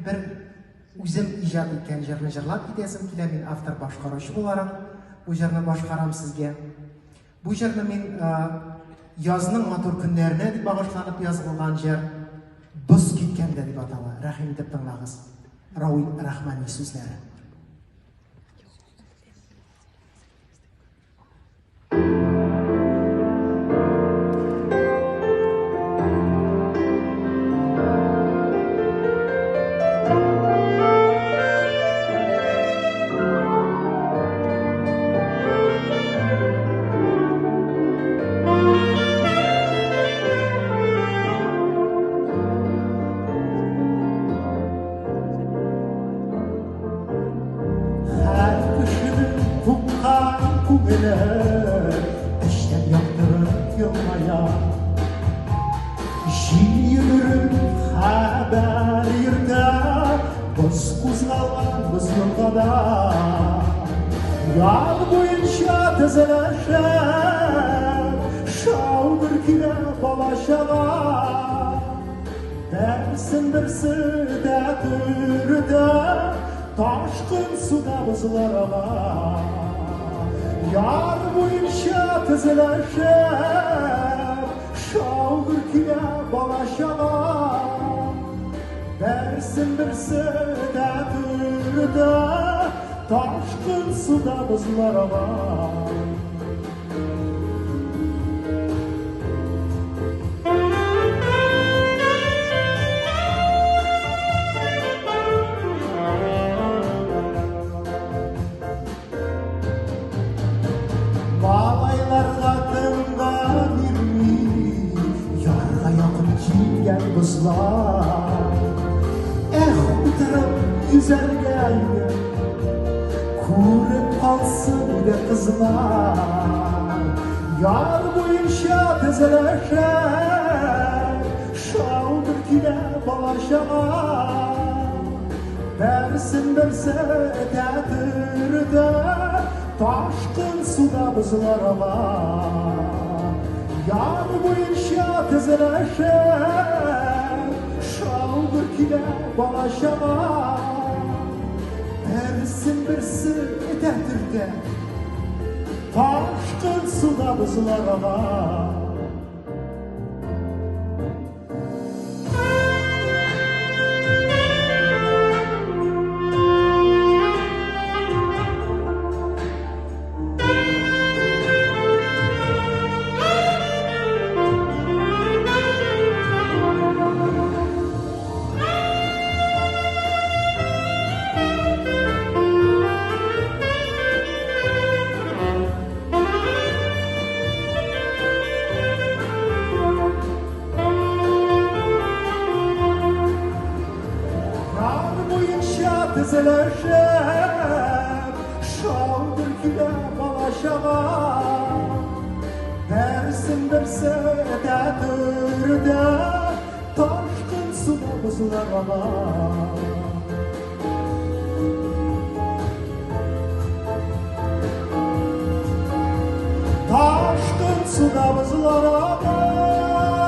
Бер үзем иҗат иткән җырны җырлап китәсем килә, мин автор башкаручы буларак бу җырны башкарам сезгә. Бу җырны мин язның матур көннәренә дип багышланып язылган җыр Боз киткәндә дип атала. Рәхим итеп тыңлагыз. Рауил Рахмани сүзләре. Һәр кешенең купкан күңеле эчтән яктырып елмая. Җил йөгереп хәбәр йөртә, боз кузгалган боз елгада. Яр буенча тезелешеп, шау гөр килә бала-чага. Берсен-берсе дә төртә, ташкын суда бозлар ага. Яр буенча тезелешеп, шау-гөр килә бала-чага. Берсен-берсе дә төртә, ташкын суда бозлар ага. Малайларга тынга бирми, ярга якын килгән бозлар. Эх, утырып йөзәргә иде, Күреп калсын иде кызлар. Яр буенча тезелешә, шау-гөр килә бала-чага. Берсен берсе этә төртә, ташкын суда бозлар ага. Яр буенча тезелешә, шау-гөр килә бала-чага. Берсен берсе этә төртә, ташкын суда бозлар ага. Яр буенча тезелешеп, шау-гөр килә бала-чага. Берсен берсе этә төртә, Ташкын суда бозлар ага. Ташкын суда бозлар ага.